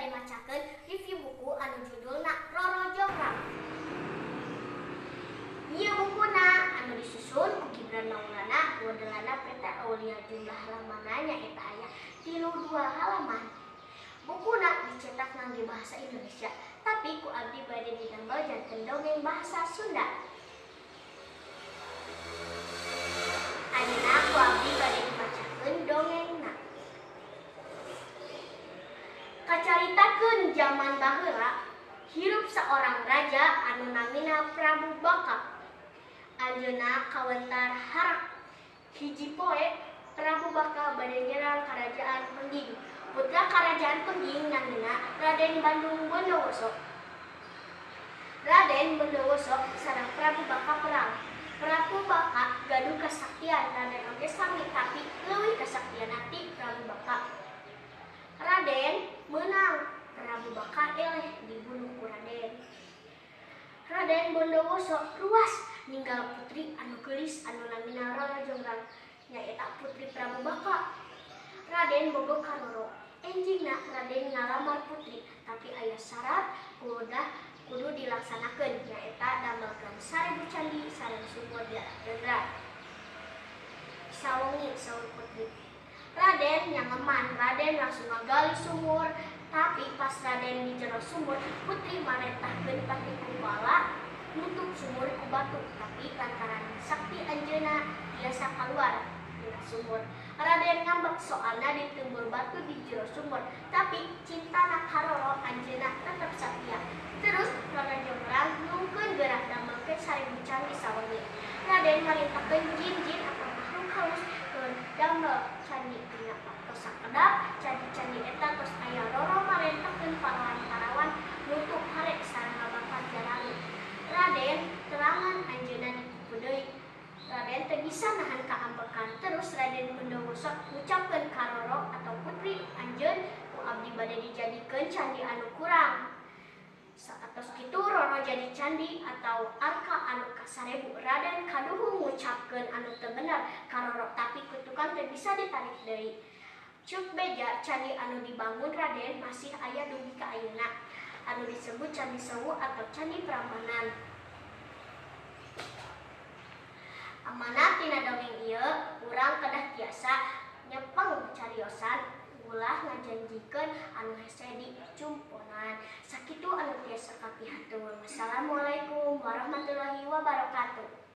bade macakeun review buku anu judulna Roro Jonggrang. Ieu bukuna anu disusun ku Gibran Maulana, modelana PT Aulia, jumlah halamanna nyaeta aya 32 halaman. Bukuna dicetak ngangge bahasa Indonesia, tapi ku abdi bade didamel janten dongeng bahasa Sunda. Ayeuna ku abdi bade dimacakeun dongengna. Kacaritakeun jaman baheula, hirup seorang raja anu namina Prabu Baka. Anjeunna kawentar harak. Hiji poe Prabu Baka bade nyerang Kerajaan Pengging. Putra Kerajaan Pengging namina Raden Bandung Bondowoso. Raden Bondowoso sareng Prabu Baka perang. Prabu Baka gaduh kasaktian, Raden oge sami tapi leuwih kasaktian ti Prabu Baka. Raden menang, Prabu Baka eleh dibunuh ku Raden. Raden Bondowoso ruas ninggal putri anu geulis anu namina Roro Jonggrang, nyaeta putri Prabu Baka. Raden bogoh ka Roro. Enjingna Raden ngalamar putri, tapi aya syarat kudu dilaksanakeun, nyaeta damelkeun 1000 candi sareng sumur di Jonggrang. Sawengi saur putri. Raden nyangeman, Raden langsung ngagali sumur, tapi pas Raden di jero sumur, putri marentahkeun pati kubala nutup sumur ku batu, tapi lantaran sakti anjeunna tiasa kaluar tina sumur. Raden ngambek soalna ditembur batu di jero sumur, tapi cintana ka Roro anjeunna tetep satia. Terus Roro Jonggrang nungkeun gerak damelkeun 1000 candi sawengi. Raden marintahkeun jin-jin atau makhluk halus keur damel candi dina waktu sakedap. Candi-candi eta tos aya. Roro marentahkeun parawan-parawan nutup hare sareng ngabakar jarami. Raden terangan anjeunna ditipu deui. Raden teu bisa nahan kaambekan. Terus Raden Bondowoso ngucapkeun ka Roro atau putri anjeun ku abdi bade dijadikeun candi anu kurang. Saatos kitu Roro jadi candi atau arka anu ka-1000. Raden kaduhung ngucapkeun anu teu bener ka Roro, tapi kutukan teu bisa ditarik deui. Ceuk beja candi anu dibangun Raden masih aya dugi ka ayeuna, anu disebut Candi Sewu atau Candi Prambanan. Amanat tina dongeng ieu, urang kedah tiasa nyepeng cariosan ulah ngajanjikeun anu hese dicumponan. Sakitu anu tiasa kapihatur. Wassalamualaikum warahmatullahi.